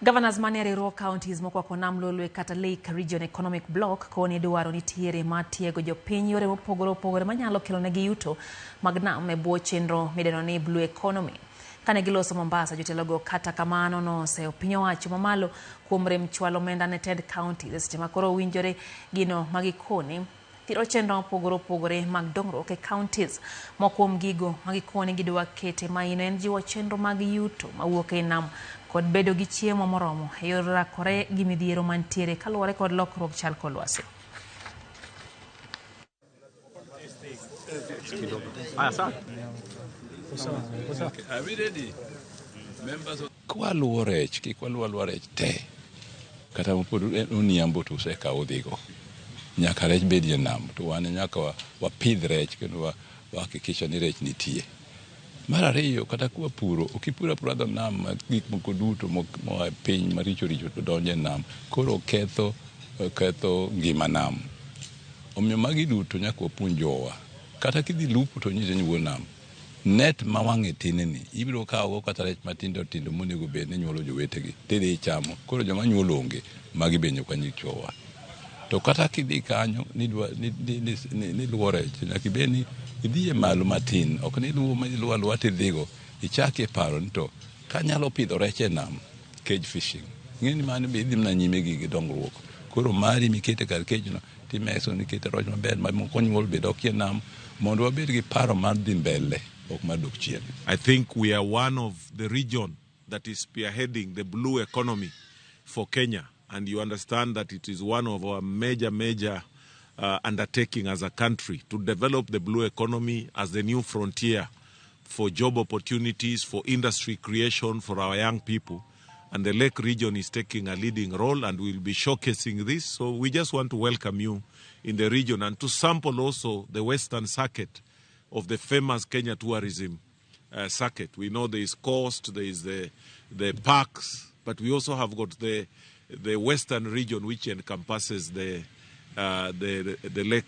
Governors manie riwruog counties mokwako nam Lolwe kata Lake Region Economic Bloc koni dwaro nitiere mar tiego jopiny yore mopogore opogore manyalo kelonegi yuto mag nam e bwo chenro midendo ni Blue Economy. Kane giloso Mombasa, jotelogo kata kamano noseyo piny owacho mamalo kuom rem chwalo omenda ne tend counties e seche ma koro owinjore gino magikoni thiro chenro mopogore opogore mag dongruok e counties. Moko kuom gigo magikoni gidwa kete maino en jiwo chenro mag yuto mawuok e nam kod bedo gi chiemo moromo e yor rakore gi midhiero mantiere kaluwore kod lokruok chal kor lwasi. Kwaluwo rech, kik waluw aluwa rech te. Kata pod oniambo to usekawo udhigo. Nyaka rech bedie nam to wan nyaka wapidh rech kendo wahakikisha ni rech nitie. Mar ariyo kata kwapuro, ok ipur apura dho nam ma gik moko duto moa e piny maricho richo to donjo e nam. Koro ketho, ketho ngima nam. Omiyo magi duto nyaka wapuonj jowa. Kata kidhi lupo to nyise ni wuo nam. Net ma wang'e tin ni ibiro kawo go kata rech matindo tindo monego bed ni nyuolo jowetegi tidhi ichamo. Koro joma nyuol onge, magi be nyaka wanyis chwowa. To kata kidhi kanyo nidwa ni luwo rech nyaka ibed ni idhi e malo matin ok ni iluwo ma iluwo aluwa tidhigo ichakie paro ni to kanyalo pidho rech e nam cage fishing ing'e ni mano be idhi mana nyime gi dongruok koro mari mikete kar cage no timeso nikete roch maber ma moko nyuol be dokie nam mondo wabed gi paro mar dhi mbele ok mar dok chien. I think we are one of the region that is spearheading the blue economy for Kenya. And you understand that it is one of our major, major undertaking as a country to develop the blue economy as the new frontier for job opportunities, for industry creation for our young people. And the Lake region is taking a leading role and we'll be showcasing this. So we just want to welcome you in the region and to sample also the Western circuit of the famous Kenya tourism circuit. We know there is coast, there is the parks, but we also have got the Western region which encompasses the lake.